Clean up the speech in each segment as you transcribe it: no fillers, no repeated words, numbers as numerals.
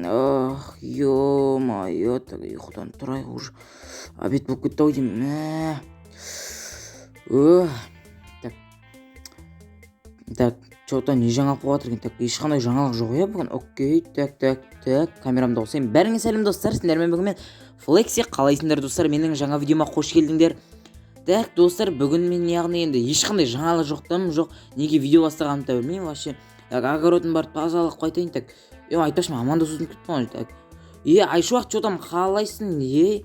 Ох, ё-моё, так, ұйқыдан тұрайық, уже обед болып кетті ау деймін. Мә. Ох, так, так, че-то не жаңалық болып жатыр екен? Так, ешқандай жаңалық жоқ, иә, бүгін. Окей, так, так, так, камерамды қосайын. Бәріңе сәлем, достар, сендермен бүгін мен, Флекси. Қалайсыңдар, достар? Менің жаңа видеома қош келдіңдер. Так, достар, бүгін мен, яғни, енді ешқандай жаңалық жоқ, дым жоқ, неге видео бастағанымды да білмеймін вообще. Так, огородын барып тазалап қайтайын. Так, е, айтпақшы, мен амандасуды ұмытып кеттім ғой. Так, е, Айшуақ, че там, қалайсың? Е,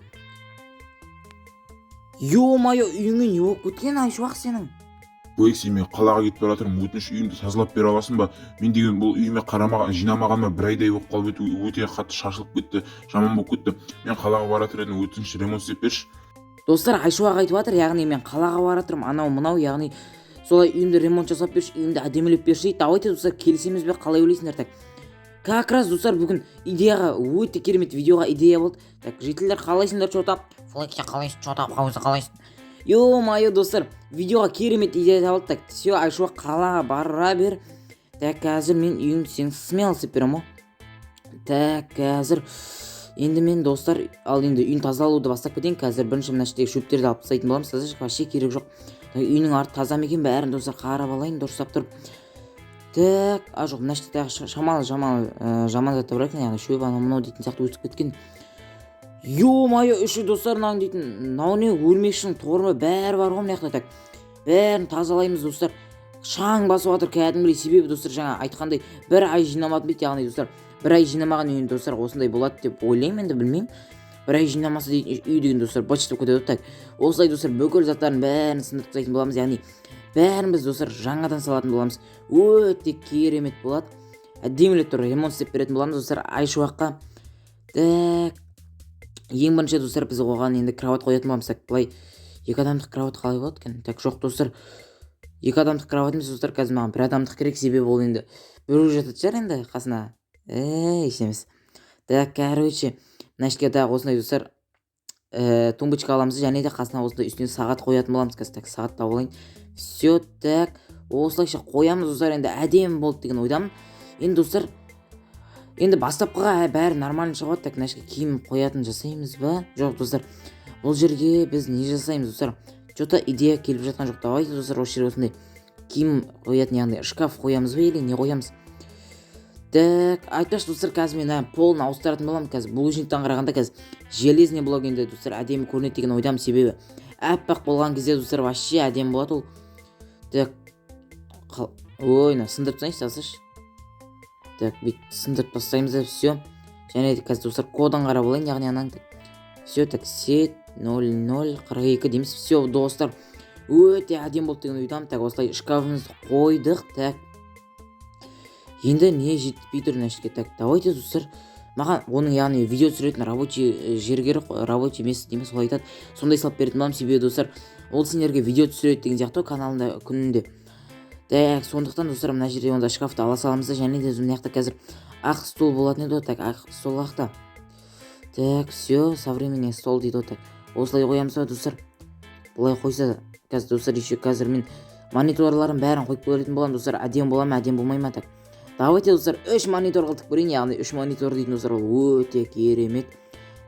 ё-моё, үйіңе не болып кеткен, Айшуақ, сенің? Флекси, мен қалаға кетіп бара жатырмын, өтініш, үйімді тазалап бере аласың ба? Мен деген бұл үйіме қарамаған, жинамағаныма бір айдай болып қалып еді, өте қатты шашылып кетті, жаман болып кетті. Мен қалаға бара жатыр едім, өтініш, ремонт істеп берші. Достар, Айшуақ айтып жатыр, яғни, мен қалаға бара жатырмын, анау мынау, яғни, солай үйімді ремонт жасап берші, үйімді әдемілеп берші дейді. Давайте, достар, келісеміз бе, қалай ойлайсыңдар? Так, как раз, достар, бүгін идеяға өте керемет видеоға идея болды. Так, жительдер, қалайсыңдар, че там? Флекси, қалайсың, че там, өзі қалайсың? Ё-моё, достар, видеоға керемет идея табылды. Так, все, Айшуақ, қалаға бара бер. Так, қазір мен үйіңді сен смело істеп беремін ғой. Так, қазір енді мен, достар, ал енді үйін тазалауды бастап кетейін. Қазір бірінші мына жердегі шөптерді алып тастайтын боламыз, қазір вообще керек жоқ. Так, үйінің арты таза ма екен, бәрін, достар, қарап алайын дұрыстап тұрып. Так, а, жоқ, мына жерде тағы шамалы жаман жаман заттар бар екен, яғни шөп, анау мынау дейтін сияқты өсіп кеткен. Ё-моё, еще, достар, мынау дейтін, мынау не, өрмекшінің торы ма, бәрі бар ғой мына жақта. Так, бәрін тазалаймыз, достар, шаң басып жатыр кәдімгідей. Себебі, достар, жаңа айтқандай, бір ай жинамадым дейді. Яғни, достар, бір ай жинамаған үйін, достар, осындай болады деп ойлаймын енді, білмеймін. Бір ай жинамаса дейтін үй деген, достар, быт болып кетеді ғой. Так, осылай, достар, бүкіл заттардың бәрін сындырып тастайтын боламыз, яғни бәрін біз, достар, жаңадан салатын боламыз. Өте керемет болады, әдемілеп тұрып ремонт істеп беретін боламыз, достар, Айшуаққа. Так, ең бірінші, достар, біз оған енді кровать қоятын боламыз. Так, былай екі адамдық кровать қалай болады екен? Так, жоқ, достар, екі адамдық кровать емес, достар, қазір маған бір адамдық керек, себебі ол енді біреу жататын шығар енді қасына. Ей, ештеңе емес. Так, короче, мына жерге тағы осындай, достар, тумбочка аламыз және де қасына осындай үстіне сағат қоятын боламыз қазір. Так, сағат тауып алайын. Все, так, осылайша қоямыз, достар, енді әдемі болды деген ойдамын. Енді, достар, енді бастапқыға бәрі нормально шығып жатыр. Так, мына жерге киім қоятын жасаймыз ба? Жоқ, достар, бұл жерге біз не жасаймыз, достар? Че-то идея келіп жатқан жоқ. Давайте, достар, осы жерге осындай киім қоятын, яғни шкаф қоямыз ба или не қоямыз? Так, айтпақшы, достар, қазір мен ана полын ауыстыратын боламын. Қазір булыжниктан қарағанда қазір железный блок енді, достар, әдемі көрінеді деген ойдамын, себебі аппақ болған кезде, достар, вообще әдемі болады ол. Так, ой, мына сындырып тастайыншы, тасташы. Так, бүйтіп сындырып тастаймыз да, все. Және де қазір, достар, кодын қарап алайын, яғни ананың. Так, все, так, сет 0042 дейміз. Все, достар, өте әдемі болды деген ойдамын. Так, осылай шкафымызды қойдық. Так, енді не жетіспей тұр мына жерге? Так, давайте, достар, маған оның, яғни, видео түсіретін рабочий жер керек қой, рабочий место дей ме, солай айтады, сондай салып беретін боламын. Себебі, достар, ол сендерге видео түсіреді деген сияқты ғой каналында күнінде. Так, сондықтан, достар, мына жерде онда шкафты ала саламыз да, және де мына жақта қазір ақ стол болатын еді ғой. Так, ақ стол қаяқта? Так, все, современный стол дейді ғой. Так, осылай қоямыз ба, достар? Былай қойса қазір, достар, еще қазір мен мониторларын бәрін қойып көретін боламын, достар, әдемі бола ма, әдемі болмай ма? Так, давайте, достар, үш монитор қылдық көрейін, яғни үш монитор дейтін, достар, ол өте керемет.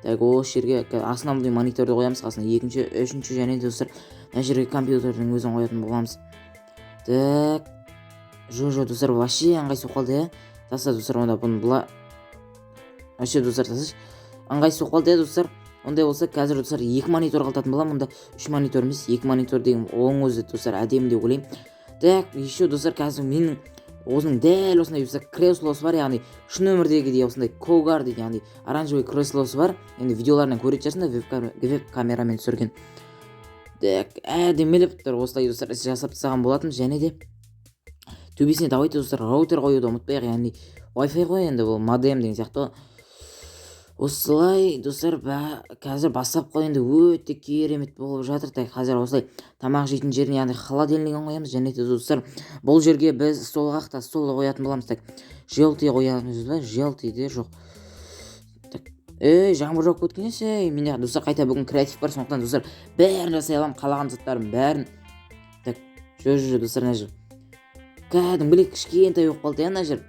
Так, осы жерге основной мониторды қоямыз, қасына екінші, үшінші және де, достар, мына жерге компьютердің өзін қоятын боламыз. Так, жоқ, достар, вообще ыңғайсыз болып қалды, иә. Таста, достар, онда бұны былай вообще, достар, тасташы, ыңғайсыз болып қалды, иә, достар. Ондай болса, қазір, достар, екі монитор қылтатын боламын онда, үш монитор емес, екі монитор деген оның өзі, достар, әдемі деп ойлаймын. Так, еще, достар, қазір менің осының дәл осындай, достар, креслосы бар, яғни шын өмірдегідей осындай когар дейді, яғни оранжевый креслосы бар. Енді видеоларынан көретін шығарсыңдар, веб камерамен түсірген. Так, әдемілеп тұр, осылай, достар, жасап тастаған болатын. Және де төбесіне, давайте, достар, роутер қоюды ұмытпайық, яғни Wi-Fi ғой енді, бұл модем деген сияқты ғой. Осылай, достар, қазір бастапқы енді өте керемет болып жатыр. Так, қазір осылай тамақ жейтін жеріне, яғни холодильнигін қоямыз. Және де, достар, бұл жерге біз стол қақта, стол қоятын боламыз. Так, желтый қоямыз ба? Желтый де жоқ. Так, ей, жаңбыр жауып кеткен ей. Менде, достар, қайта бүгін креатив бар, сондықтан, достар, бәрін жасай аламын, қалаған заттарымның бәрін. Так, жо, жо, достар, мына жер кәдімгідей кішкентай болып қалды, иә, мына жер.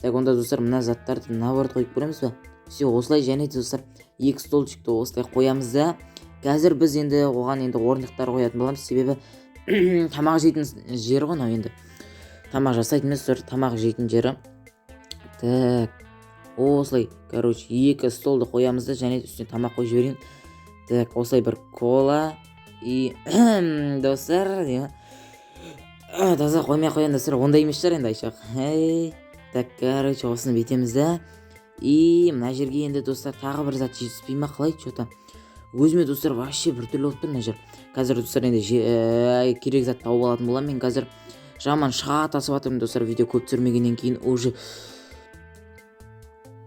Так, онда, достар, мына заттарды наоборот қойып көреміз ба? Все, осылай. Және де, достар, екі столчикті осылай қоямыз да, қазір біз енді оған енді орындықтар қоятын боламыз, себебі тамақ жейтін жері ғой мынау. Енді тамақ жасайтын емес, достар, тамақ жейтін жері. Так, осылай, короче, екі столды қоямыз да, және де үстіне тамақ қойып жіберейін. Так, осылай бір кола и, достар, не, таза қоймай ақ қояйын, достар, ондай емес шығар енді Айшуақ. Ей, так, короче, осыны бүйтеміз да, и мына жерге енді, достар, тағы бір зат жетіспей ма, қалай? Че то өзіме, достар, вообще біртүрлі болып тұр мына жер. Қазір, достар, енді керек зат тауып алатын боламын. Мен қазір жаман шатасып жатырмын, достар, видео көп түсірмегеннен кейін уже.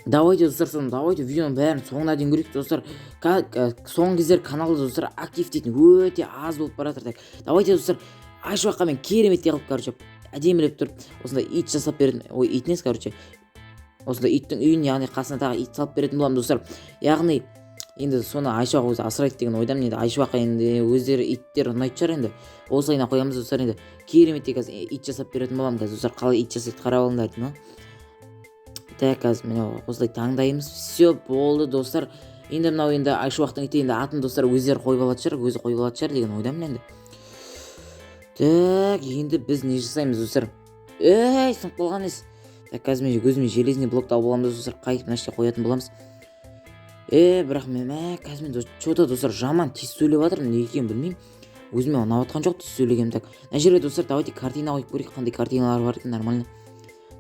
Давайте, достар, соны, давайте видеоның бәрін соңына дейін көрейік, достар. Соңғы кездері каналда, достар, актив дейтін өте аз болып бара жатыр. Так, давайте, достар, Айшуаққа мен кереметтей қылып, короче, әдемілеп тұрып осындай ит жасап беретін, ой, ит емес, короче, осындай иттің үйін, яғни қасына тағы ит салып беретін боламын, достар. Яғни енді соны Айшуақ өзі асырайды деген ойдамын. Енді Айшуаққа енді өздері иттер ұнайтын шығар. Енді осылайына қоямыз, достар. Енді кереметтей қазір ит жасап беретін боламын. Қазір, достар, қалай ит жасайды, қарап алыңдар деймін ғой. Так, қазір міне осылай таңдаймыз. Все, болды, достар. Енді мынау енді Айшуақтың иті. Енді атын, достар, өздері қойып алатын шығар, өзі қойып алатын шығар деген ойдамын енді. Так, енді біз не жасаймыз, достар? Ей, сынып қалған емес. Так, қазір мен өзіме железный блокты алып аламын, достар, қайтып мына жерге қоятын боламыз. Бірақ мен, мә, қазір мен че то, достар, жаман тез сөйлеп жатырмын, неге екенін білмеймін, өзіме ұнап жатқан жоқ тез сөйлегенім. Так, мына жерге, достар, давайте картина қойып көрейік, қандай картиналар бар екен нормально.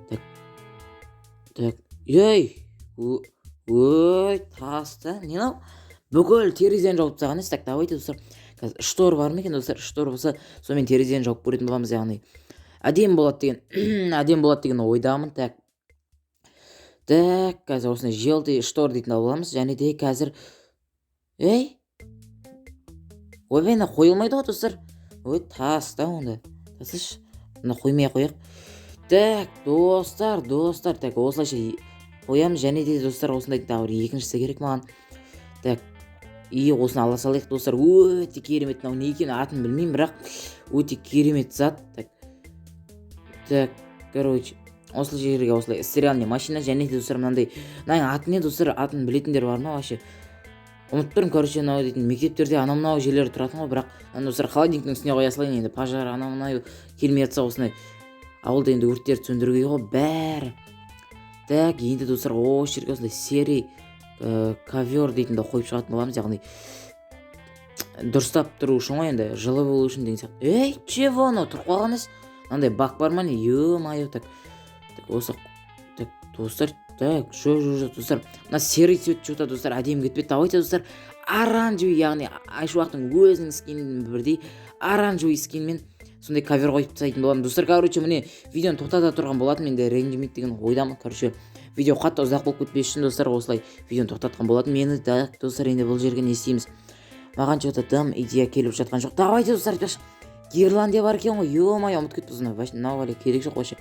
Так, так, ей, ой, таста не мынау, бүкіл терезені жауып тастаған емес. Так, давайте, достар, қазір штор бар ма екен, достар? Штор болса, сонымен терезені жауып көретін боламыз, яғни әдемі болады деген ойдамын. Так, так, қазір осындай желтый штор дейтін алып аламыз. Және де қазір, ей, ойбай, мына қойылмайды ғой, достар. Ой, таста онда, тасташы, мына қоймай ақ қояйық. Так, достар, так, осылайша қоямыз. Және де, достар, осындай тағы бір екіншісі керек маған. Так, и осыны ала салайық, достар, өте керемет. Мынау не екенін, атын білмеймін, бірақ өте керемет зат. Так, так, короче, осы жерге осылай стиральный машина. Және де, достар, мынандай, мынаның аты не, достар, атын білетіндер бар ма? Вообще ұмытып тұрмын. Короче, мынау дейтін мектептерде, анау мынау жерлерде тұратын ғой, бірақ ана, достар, холодильниктің үстіне қоя салайын. Енді пожар, анау мынау келмей жатса, осындай ауылда енді өрттерді сөндіруге ғой бәрі. Так, енді, достар, осы жерге осындай серый ковер дейтінді қойып шығатын боламыз, яғни дұрыстап тұру үшін ғой, енді жылы болу үшін деген сияқты. Ей, чего, анау тұрып қалған емес, мынандай бак бар ма, не? Е мое, так, так, осы, так, достар, так, жоқ, жоқ, жоқ, достар, мына серый цвет че то, достар, әдемі кетпеді. Давайте, достар, оранжевый, яғни Айшуақтың өзінің скинімен бірдей оранжевый скинмен сондай ковер қойып тастайтын боламын, достар. Короче, міне, видеоны тоқтата тұрған болатын, енді ренжімейді деген ойдамын. Короче, видео қатты ұзақ болып кетпес үшін, достар, осылай видеоны тоқтатқан болатын мені. Так, достар, енді бұл жерге не істейміз? Маған че то дым идея келіп жатқан жоқ. Давайте, достар, айтпақшы, гирландия бар екен ғой. Е мое, ұмытып кетіппіз. Мынау вообще, мынау әлі керек жоқ вообще.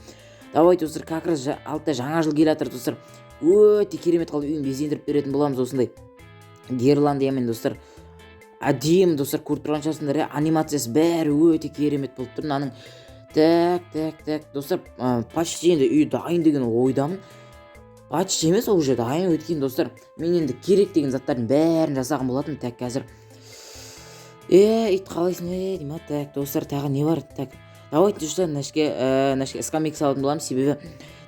Давайте, достар, как раз алтыда жаңа жыл келе жатыр, достар, өте керемет қылып үйін безендіріп беретін боламыз осындай гирландиямен, достар. Әдемі, достар, көріп тұрған шығарсыңдар, иә, анимациясы бәрі өте керемет болып тұр мынаның. Так, так, так, достар, почти енді үй дайын деген ойдамын. Почти емес, ол уже дайын, өйткені, достар, мен енді керек деген заттардың бәрін жасаған болатынмын. Так, қазір, е, ит, қалайсың, е, деймін. Так, достар, тағы не бар? Так, давайте, достар, мына жерге скамейка салатын боламыз, себебі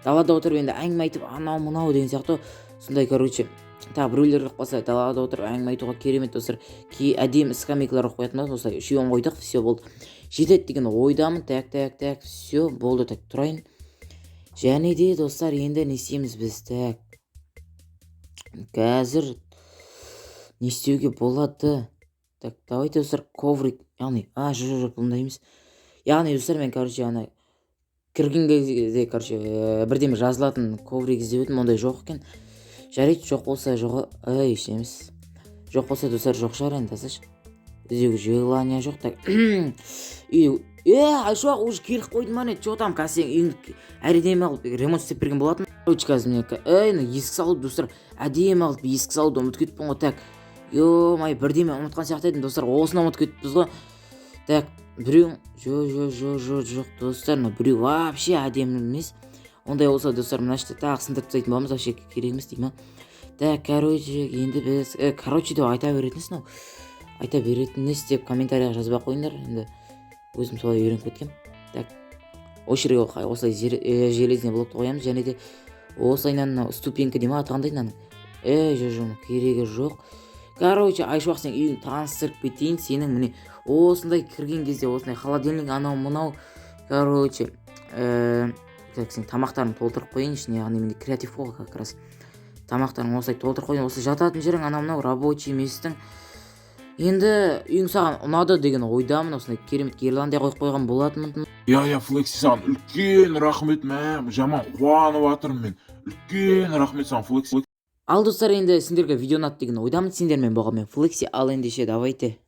далада отырып енді әңгіме айтып, анау мынау деген сияқты сондай, короче, тағы біреулер келіп қалса, далада отырып әңгіме айтуға керемет, достар, әдемі скамейкалар қоятын боламыз. Осылай үшеуін қойдық, все, болды, жетеді деген ойдамын. Так, так, так, все, болды. Так, тұрайын. Және де, достар, енді не істейміз біз? Так, қазір не істеуге болады? Так, давайте, достар, коврик, яғни, а, жоқ, жоқ, жоқ, бұндай емес. Яғни, достар, мен, короче, ана кірген кезде, короче, бірдеме жазылатын коврик іздеп едім, ондай жоқ екен. Жарайды, жоқ болса жоқ, ей, ештеңе емес. Жоқ болса, достар, жоқ шығар енді, тасташы, іздеуге желание жоқ. Так, үй, е, Айшуақ, уже келіп қойдың ба, не, че там? Қазір сенің үйіңді әдемі қылып ремонт істеп берген болатын. Короче, қазір міне, ей, мына есік салуды, достар, әдемі қылып есік салуды ұмытып кетіппін ғой. Так, е май, бірдеме ұмытқан сияқты едім, достар, осыны ұмытып кетіппіз ғой. Так, біреу, жоқ, жоқ, жоқ, жоқ, жоқ, достар, мына біреу вообще әдемі емес. Ондай болса, достар, мына жерде тағы сындырып тастайтын боламыз, вообще керек емес дей ма. Так, короче, енді біз короче деп айта беретін мынау, айта беретін іс деп комментарийға жазбай ақ қойыңдар, енді өзім солай үйреніп кеткенмін. Так, осы жерге осылай железный блокты қоямыз және де осылайынан мынау ступенька дей ма, аты қандай мынаның? Ей, жоқ, керегі жоқ. Короче, Айшуақ, сен үйіңді таныстырып кетейін. Сенің, міне, осындай кірген кезде осындай холодильник, анау мынау короче, так, сен тамақтарыңды толтырып қояйын ішіне, яғни менде креатив қой, как раз тамақтарың осылай толтырып қояйын. Осы жататын жерің, анау мынау рабочий местің. Енді үйің саған ұнады деген ойдамын. Осындай керемет гирлянда қойып қойған болатынмын. Иә, Флекси, саған үлкен рахмет. Мә, жаман қуанып жатырмын мен. Үлкен рахмет саған, Флекси. Ал, достар, енді сендерге видео ұнады деген ойдамын. Сендермен болған мен, Флекси. Ал ендеше, давайте.